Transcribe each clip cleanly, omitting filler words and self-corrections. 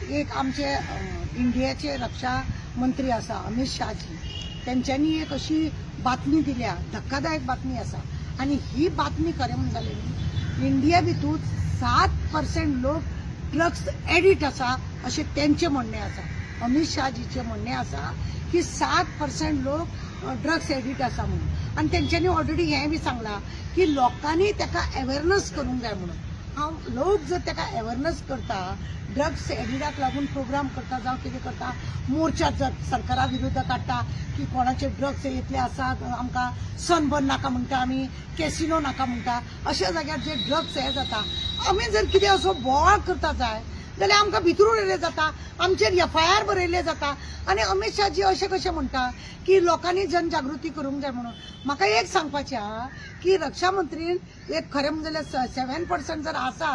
एक आमचे इंडियाचे रक्षा मंत्री आसा अमित शाहजी, तेंच्यांनी एक अशी बातमी दिल्या, धक्कादायक बातमी आसा. आनी ही बातमी खरें म्हणटाले न्ही, इंडिया भितूर 7% लोक ड्रग्स एडिक्ट आसा अशें तेंचें म्हणणें आसा. अमित शाहजीचें म्हणणें आसा की 7% लोक ड्रग्स एडिक्ट आसा म्हणून. आनी तेंच्यांनी ऑलरेडी हें बी सांगलां की लोकांनी ताका अवेरनस करूंक जाय म्हणून. हांव लोक जर ताका अवेरनस करता, ड्रग्स एडिक्टाक लागून प्रोग्राम करता जावं कितें करता, मोर्चा जर सरकारा विरुद्ध काडटा की कोणाचे ड्रग्स येतले आसा, आमकां सनबर्न नाका म्हणटा, आमी कॅसिनो नाका म्हणटा, अशा जाग्यार जे ड्रग्स हे जाता, आमी जर कितें असो बोवाळ करता जाय जाल्यार आमकां भितर उडयलें जाता, आमचेर एफआयआर बरयल्ले जाता. आनी अमित शाहजी अशें कशें म्हणटा की लोकांनी जनजागृती करूंक जाय म्हणून. म्हाका एक सांगपाचें आहा की रक्षा मंत्रीन एक खरें म्हणलें जाल्यार 7% जर आसा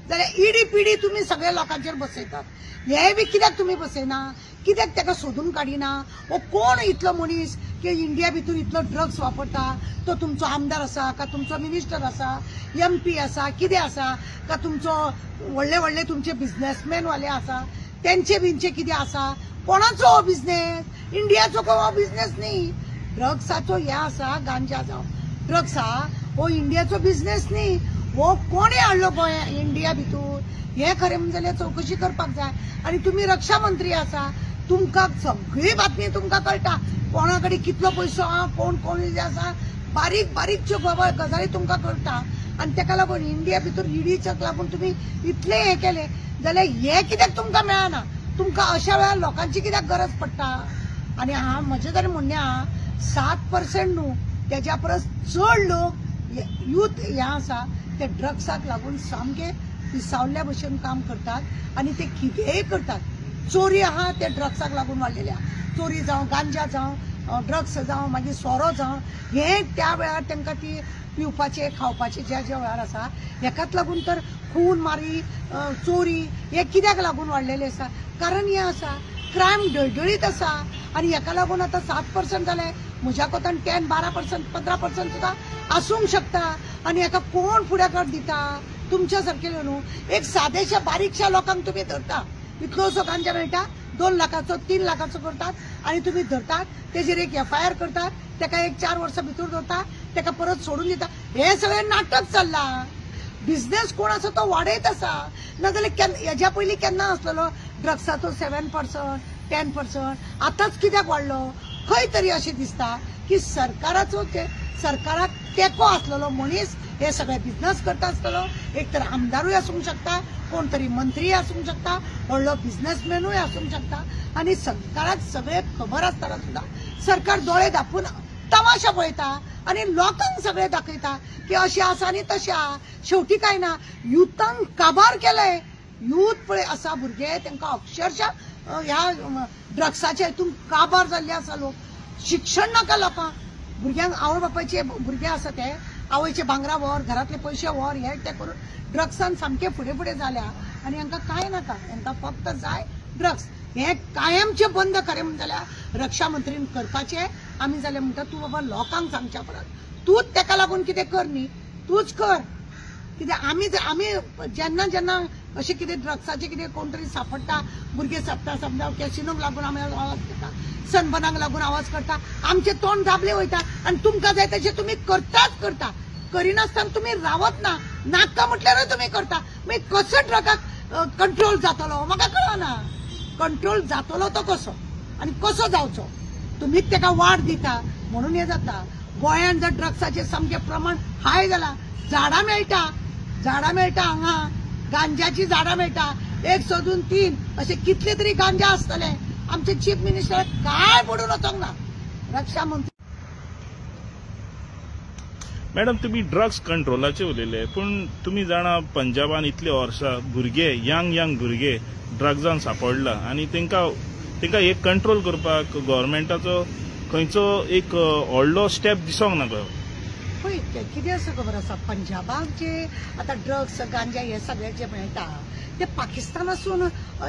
जाल्यार ईडी पीडी तुमी सगळ्या लोकांचेर बसयतात, हें बी कित्याक तुमी बसयना, कित्याक ताका सोदून काडिना? वो कोण इतलो मनीस की इंडिया भितर इतलो ड्रग्स वापरता? तो तुमचो आमदार आसा का तुमचो मिनिस्टर आसा, एमपी आसा, कितें आसा का तुमचो व्हडले व्हडले तुमचे बिजनेसमॅन वाले आसा, तेंचे बिंचे कितें आसा? कोणाचो हो बिजनेस? इंडियाचो हो बिजनेस न्ही. ड्रग्साचो हे आसा, गांजा जावं ड्रग्स आहा, हो इंडियाचो बिजनेस न्ही. हो कोणें हाडलो गोंय इंडिया भितर हें खरें म्हणजें जाल्यार चवकशी करपाक जाय. आनी तुमी रक्षा मंत्री आसा, तुमकां सगळी बातमी तुमकां कळटा, कोणा कडेन कितलो पयसो आहा, कोण कोण आसा, बारीक बारीकच्यो गजाली तुमकां कळटा. आनी ताका लागून इंडिया भितर ईडीच्याक लागून तुमी इतलें हें केलें जाल्यार हें कित्याक तुमकां मेळना? तुमकां अशा वेळार लोकांची कित्याक गरज पडटा? आनी हांव म्हजें तरी म्हणणें आहा, 7% न्हू, तेज्या परस चड लोक यूथ हें आसा ते ड्रग्साक लागून सामके पिसावल्ल्या भशेन काम करतात आनी ते कितेंय करतात. चोरी आहा ते ड्रग्साक लागून वाडलेले आहा, चोरी जावं, गांजा जावं, ड्रग्स जावं, मागीर सोरो जावं, हें त्या वेळार तांकां ती पिवपाचें खावपाचें ज्या ज्या वेळार आसा हेकाच लागून तर खून मारी चोरी हे कित्याक लागून वाडलेले आसा? कारण हें आसा, क्रायम डळडळीत आसा. आनी हेका लागून आतां 7% जालें, म्हज्या कोतान 10, 12%, 15% सुद्दां आसूंक शकता. आनी हेका कोण फुडाकार दिता? तुमच्या सारकेले न्हू, एक सादेशा बारीकशा लोकांक तुमी धरता, इतलोसो गांजा मेळटा, 2 लाखाचो 3 लाखाचो करतात आनी तुमी धरतात, तेजेर एक एफआयआर करतात, ताका एक 4 वर्सां भितर दवरता, ताका परत सोडून दिता. हें सगळें नाटक चल्लां. बिजनेस कोण आसा तो वाडयत आसा. नाजाल्यार हेज्या पयलीं केन्ना आसलेलो ड्रग्साचो 7%, 10%, आतांच कित्याक वाडलो? खंय तरी अशें दिसता की सरकाराचो सरकाराक तेंको आसलेलो मनीस हे सगळे बिजनेस करता आसतलो. एक तर आमदारूय आसूंक शकता, कोण तरी मंत्री आसूंक शकता, व्हडलो बिजनेसमॅनूय आसूंक शकता. आनी सरकाराक सगळें खबर आसतना सुद्दां सरकार दोळे धांपून तमाशा पळयता आनी लोकांक सगळें दाखयता की अशें आसा आनी तशें आहा. शेवटी काय ना, युथांक काबार केलें. यूथ पळय आसा भुरगे, तांकां अक्षरशा ह्या ड्रग्साच्या हितून काबार जाल्ले आसा लोक. शिक्षण नाका लोकांक, भुरग्यांक आवय बापायचे भुरगे आसा ते आवयचे भांगरा व्हर, घरांतले पयशे व्हर, हे ते करून ड्रग्सान सामके फुडें फुडें जाल्या आनी हांकां कांय नाका, हांकां फक्त जाय ड्रग्स. हें कायमचें बंद खरें म्हणटा जाल्यार रक्षा मंत्रीन करपाचें. आमी जाल्यार म्हणटा तूं बाबा लोकांक सांगच्या परस तूंच तेका लागून कितें कर न्ही, तूंच कर कितें. आमी आमी जेन्ना जेन्ना अशें कितें ड्रग्साचें कितें कोण तरी सापडटा, भुरगे सापडटा, समजा कॅसिनोक लागून आमी आवाज करता, सनबर्नाक लागून आवाज करता, आमचें तोंड दाबलें वयता. आनी तुमकां जाय तशें तुमी करताच करता, करिनासतना तुमी रावत ना, नाका म्हटल्यारूय तुमी करता. मागीर कसो ड्रगाक कंट्रोल जातलो म्हाका कळना. कंट्रोल जातलो तो कसो आनी कसो जावचो? तुमीच ताका वाड दिता म्हणून हें जाता. गोंयांत जर ड्रग्साचें सामकें प्रमाण हाय जालां, झाडां मेळटा, झाडां मेळटा हांगा, गांजाची झाडां मेळटा, 1 सोडून 3 अशे कितले तरी गांजा आसतले. आमचे चीफ मिनिस्टर काय पडून वचोंक ना रक्षा मंत्री. मॅडम, तुमी ड्रग्स कंट्रोलाचे उलयले, पूण तुमी जाणा पंजाबान इतले वर्सां भुरगे, यंग यंग भुरगे ड्रग्सान सापडला आनी तांकां तांकां एक कंट्रोल करपाक गव्हर्मेंटाचो खंयचो एक व्हडलो स्टेप दिसोंक ना. पळय कितें आसा खबर आसा, पंजाबाक जे आतां ड्रग्स गांजा हे सगळें जे मेळटा ते पाकिस्तानासून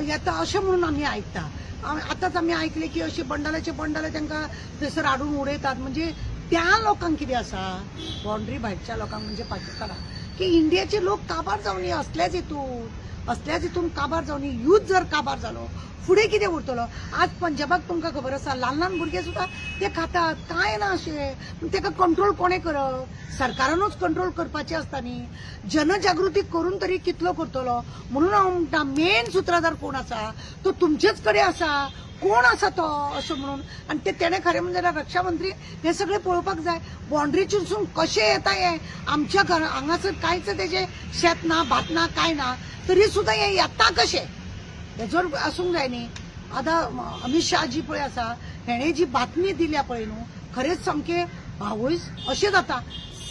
येता अशें म्हणून आमी आयकता. आतांच आमी आयकलें की अशें बंडलाचे बंडल तांकां थंयसर हाडून उडयतात. म्हणजे त्या लोकांक कितें आसा, बाउंड्री भायरच्या लोकांक म्हणजे पाकिस्तानाक, की इंडियाचे लोक काबार जावन असलेच हितून. असल्याच हितून काबार जावन यूथ जर काबार जालो फुडें कितें उरतलो. आज पंजाबाक तुमकां खबर आसा ल्हान ल्हान भुरगे सुद्दां ते खातात, कांय ना अशें. ताका कंट्रोल कोणें करप? सरकारानूच कंट्रोल करपाचें आसता न्ही. जनजागृती करून तरी कितलो करतलो. म्हणून हांव म्हणटा मेन सुत्राधार कोण आसा तो तुमचेच कडेन आसा, कोण आसा तो असो म्हणून. आनी ते तेणें खरें म्हणजे रक्षा मंत्री हे सगळें पळोवपाक जाय. बाउंड्रीचेरसून कशें येता हें आमच्या घर हांगासर कांयच तेजें शेत ना, भात ना, कांय ना, तरी सुद्दां हें येता कशें हेजो आसूंक जाय न्ही. आतां अमीत शाह जी पळय आसा हेणें जी बातमी दिल्या पळय न्हू, खरेंच सामकें आवयस अशें जाता.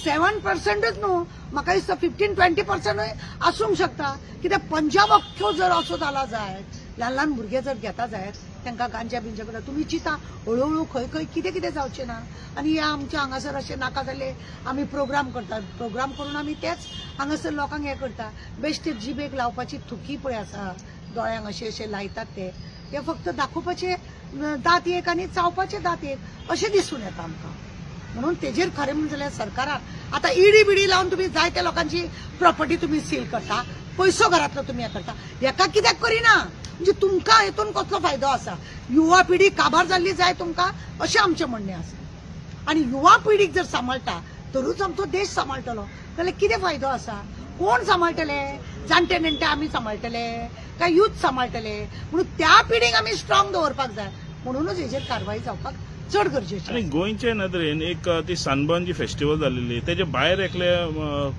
7% न्हू, म्हाका दिसता 15-20% आसूंक शकता. कित्याक पंजाब अख्खो जर असो जाला जायत, ल्हान ल्हान भुरगे जर घेता जायत तांकां गांजा बिंजा करता, तुमी चिंता हळूहळू खंय खंय कितें कितें जावचें ना. आनी ह्या आमच्या हांगासर अशें नाका जाल्ले आमी प्रोग्राम करतात, प्रोग्राम करून आमी तेच हांगासर लोकांक हें करता. बेश्टे जिबेक लावपाची थुकी पळय आसा, दोळ्यांक अशें अशें लायतात ते, हे फक्त दाखोवपाचे दांत एक आनी चावपाचे दांत एक अशें दिसून येता आमकां. म्हणून तेजेर खरें म्हणून जाल्यार सरकारान आतां इडी बिडी लावन तुमी जायत्या लोकांची प्रॉपर्टी तुमी सील करता, पयसो घरांतलो तुमी हें करता, हेका कित्याक करिना? म्हणजे तुमकां हेतून कसलो फायदो आसा? युवा पिढी काबार जाल्ली जाय तुमकां अशें आमचें म्हणणें आसा. आनी युवा पिढीक जर सांबाळटा तरूच आमचो देश सांबाळटलो, जाल्यार कितें फायदो आसा? कोण सांबाळटले? जाणटे नेणटे आमी सांबाळटले काय यूथ सांबाळटले? म्हणून त्या पिढीक आमी स्ट्रॉंग दवरपाक जाय. म्हणूनच हेजेर कारवाई जावपाक चड गरजेचें. आनी गोंयचे नदरेन एक ती सनबर्न जी फेस्टिवल जाल्ली तेजे भायर एकले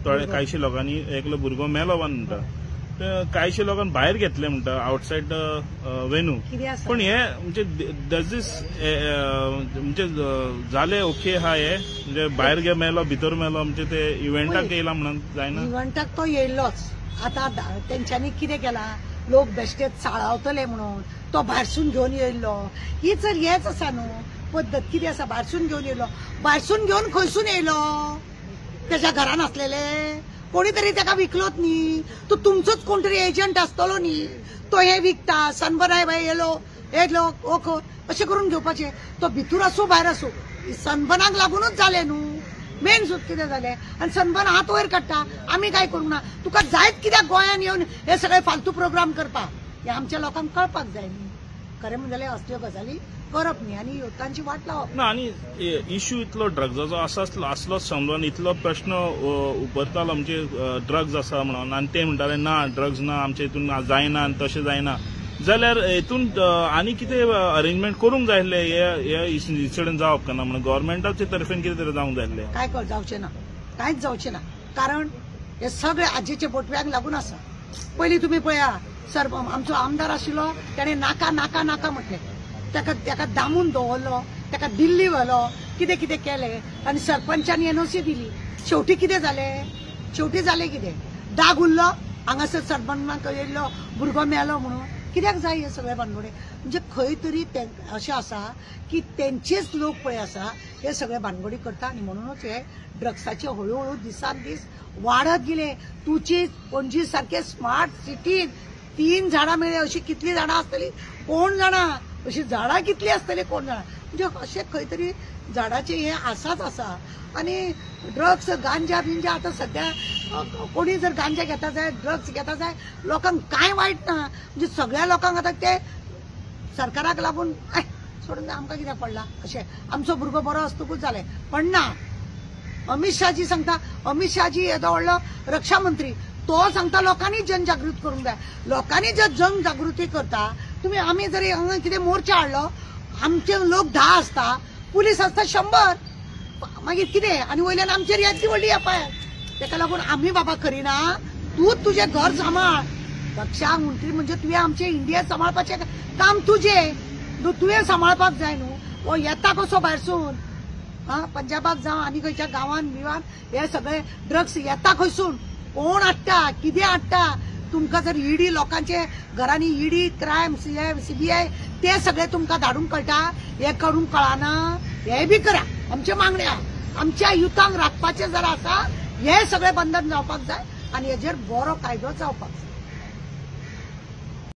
थोडे कांयशे लोकांनी एकलो भुरगो मेलो म्हणटा, कांयशे लोकांनी भायर घेतले म्हणटा आउटसायड the venue. पण हे म्हणजे डज दीस म्हणजे जाले ओके हा, हे म्हणजे भायर गे मेलो भितर मेलो म्हणजे ते इव्हेंटाक येयला म्हणून जायना. इव्हेंटाक तो येयल्लोच. आतां तेंच्यांनी कितें केलां, लोक बेश्टे चाळावतले म्हणून तो भायरसून घेवन येयल्लो. ही जर हेच आसा न्हू पद्दत, कितें आसा भायरसून घेवन येयलो, भायरसून घेवन खंयसून येयलो? तेज्या घरान आसलेले कोणी तरी ताका विकलोच न्ही, तो तुमचोच कोण तरी एजंट आसतलो न्ही, तो हे विकता सनबर्न बाय येलो येलो ओको अशें करून घेवपाचें. तो भितूर आसूं भायर आसूं सनबर्नाक लागूनच जालें न्हू मेन सूत कितें जालें. आनी सनबर्न हात वयर काडटा, आमी कांय करूंक ना, तुका जायत कित्याक गोंयान येवन हे सगळे फालतू प्रोग्राम करपाक? हे आमच्या लोकांक कळपाक जाय न्ही. खरें म्हणलें जाल्यार असल्यो गजाली करप न्ही आनी युवकांची वाट लावप ना. आनी इश्यू इतलो ड्रग्साचो आसा आसलोच समजून इतलो प्रश्न उपरतालो म्हणजे ड्रग्स आसा म्हणून, आनी ते म्हणटाले ना ड्रग्स ना आमच्या हितून जायना आनी तशें जायना, जाल्यार हितून आनी कितें अरेंजमेंट करूंक जाय आसलें हे इन्सिडंट जावप का ना म्हणून गव्हर्मेंटाचे तर्फेन कितें तरी जावंक जाय आसलें. काय जावचें ना, कांयच जावचें ना. कारण हे सगळे आजेच्या बोटव्यांक लागून आसा. पयलीं तुमी पळया सर आमचो आमदार आशिल्लो ताणें नाका नाका नाका म्हटलें, ताका ताका दामून दवरलो, ताका दिल्ली व्हेलो, कितें कितें केलें आनी सरपंचान एनओसी दिली. शेवटी कितें जालें? शेवटी जालें कितें? दाग उरलो हांगासर सरपंचाक येयल्लो भुरगो मेलो म्हणून. कित्याक जाय हे सगळे भानगडे? म्हणजे खंय तरी अशें आसा की तेंचेच लोक पळय आसा हे सगळे भानगडी करता. आनी म्हणूनच हे ड्रग्साचे हळूहळू दिसान दीस वाडत गेले. तुची पणजी सारके स्मार्ट सिटीन 3 झाडां मेळ्ळी, अशी कितली झाडां आसतली कोण जाणा, अशी झाडां कितली आसतली कोण जाणा. म्हणजे अशें खंय तरी झाडाचें हें आसाच आसा. आनी ड्रग्स गांजा बिंजा आतां सद्या कोणी जर गांजा घेता जाय ड्रग्स घेता जाय लोकांक कांय वायट ना. म्हणजे सगळ्या लोकांक आतां ते सरकाराक लागून सोडून आमकां कित्याक पडला अशें, आमचो भुरगो बरो आसतकूच जालें. पण ना, अमीत शाहजी सांगता, अमीत शाहजी येदो व्हडलो रक्षा मंत्री तो सांगता लोकांनी जनजागृत करूंक जाय. लोकांनी जर जनजागृती करता तुमी, आमी जरी हांगा कितें मोर्चा हाडलो आमचे लोक 10 आसता, पुलीस आसता 100, मागीर कितें? आनी वयल्यान आमचेर येतली व्हडली एफआयआर. ताका लागून आमी बाबा करिना, तूं तुजें घर सांबाळ. रक्षा मंत्री म्हणजे तुवें आमचें इंडिया सांबाळपाचें काम तुजें, तुवें सांबाळपाक जाय न्हू. हो येता कसो भायरसून, आं पंजाबाक जावं आनी खंयच्या गांवान बिवान हे सगळे ड्रग्स येता खंयसून, कोण हाडटा, कितें हाडटा? तुमकां जर ईडी लोकांचे घरांनी ईडी क्रायम सीबीआय ते सगळे तुमकां धाडूंक कळटा, हे करूंक कळना, हे बी करा. आमच्यो मागण्यो आमच्या युथांक राखपाचें जर आसा हे सगळे बंधन जावपाक जाय आनी हेजेर बरो कायदो जावपाक जाय.